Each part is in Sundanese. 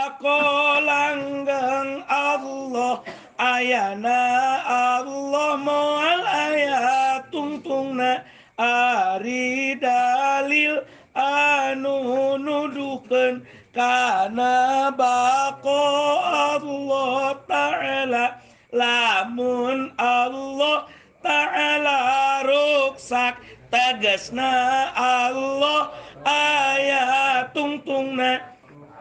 bako langgeng Allah ayana Allah moal aya tungtungna ari dalil anu nuduhkeun kana bako Allah Ta'ala lamun Allah Ta'ala ruksak tegasna Allah aya tungtungna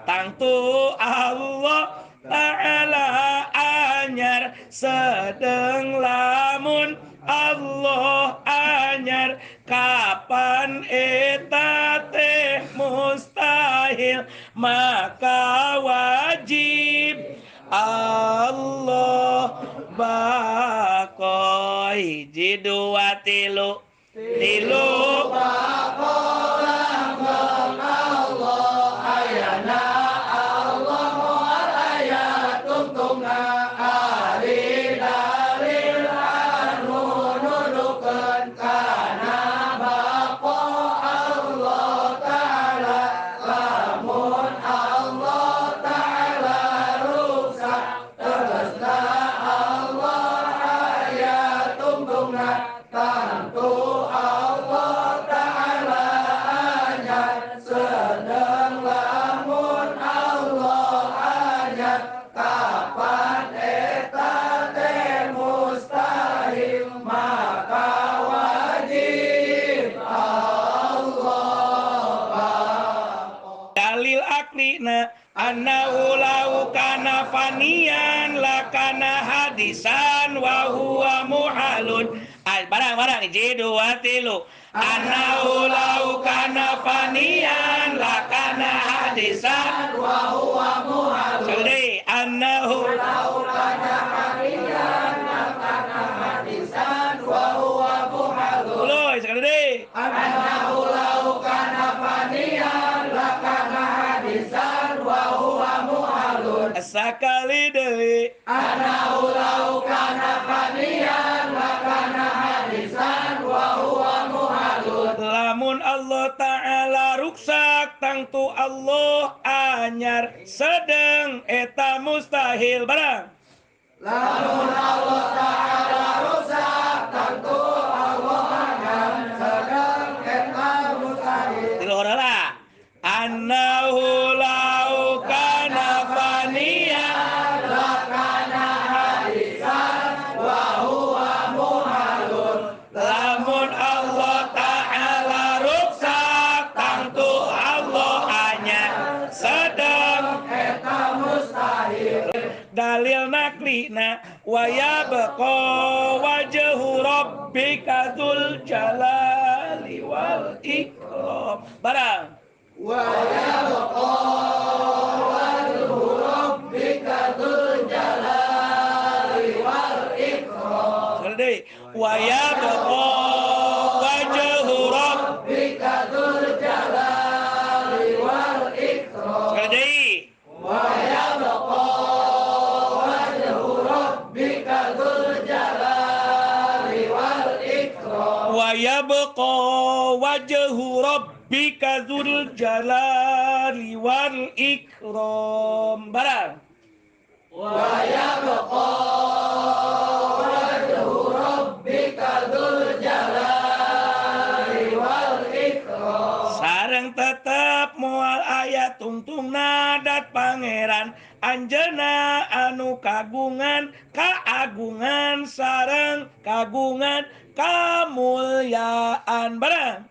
tangtu Allah Ta'ala anyar sedeng lamun Allah anyar kapan eta teh mustahil maka wajib Allah bako hiji dua tilu tilu bako langgeng Allah ayana Allah moal aya tungtungna ari dalil anu nuduhkeun kana bako Allah Ta'ala lamun Allah Ta'ala ruksak tegasna Allah aya tungtungna tangtu Allah Ta'ala anyar sedeng lamun Allah anyar kapan eta teh mustahil maka wajib Allah bako. Dalil aklina annahu lau kana faniyan lakana hadisan wa huwa muhalun. Barang-barang hiji dua tilu annahu lau kana faniyan lakana hadisan wa huwa muhalun. Sekali annahu lau kana faniyan lakana hadisan wa huwa muhalun. Uloy sekali deui annahu lau kana faniyan lakana hadisan wa huwa muhalun. Sakali deui annahu lau kana faniyan lakana hadisan wa huwa muhalun. Lamun Allah Ta'ala ruksak tangtu Allah anyar sedeng eta mustahil barang. Lamun Allah Ta'ala ruksak tangtu Allah anyar sedeng eta mustahil. Tilu heula annahu lau kana faniyan lakana hadisan wa huwa muhalun. Lamun Allah Ta'ala ruksak tangtu Allah anyar sedeng eta mustahil. Dalil naklina wa yabqa wajhu rabbika dzul jalali wal ikram barang wa yabqa wajhu rabbika dzul jalali wal ikram. Sekali wa yabqa wajhu rabbika dzul jalali wal ikram. Sekali wa yabqa wajhu rabbika dzul jalali wal ikram. Wa yabqa wajhu rabbika dzul jalali wal ikram barang wa yabqa wajhu rabbika dzul jalali wal ikram. Sareng tetep moal aya tungtungna dat pangeran anjeunna anu kagungan kaagungan sareng kagungan kamulyaan barang.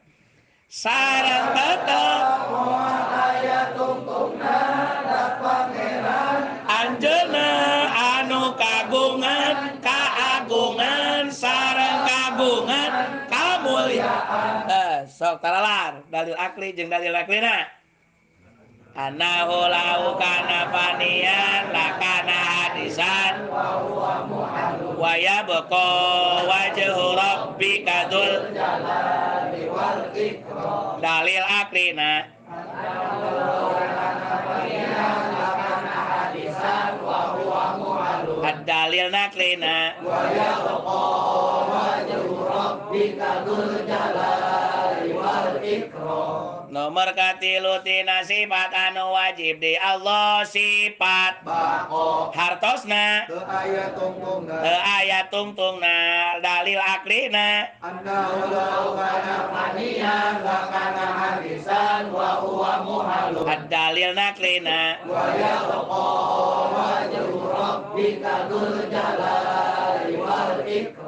Sareng tetep moal aya tungtungna dat pangeran anjeunna anu kagungan kaagungan sareng kagungan kamulyaan. Sok talalar dalil akli jeung dalil aklina. Annahu lau kana faniyan lakana hadisan wa huwa muhalun. Wa yabqa wajhu rabbika dzul jalali wal ikram. Dalil aklina annahu lau kana faniyan lakana hadisan wa huwa muhalun. Dalil naklina wa yabqa wajhu rabbika dzul jalali wal ikram. Nomor katilu tina sifat anu wajib di Allah sifat baqo hartosna teu aya tungtungna teu aya tungtungna dalil aklina annahu law kana faniyan lakana hadisan wa huwa muhalun dalil naklina wa yabqa wajhu rabbika dzul jalali wal ikram.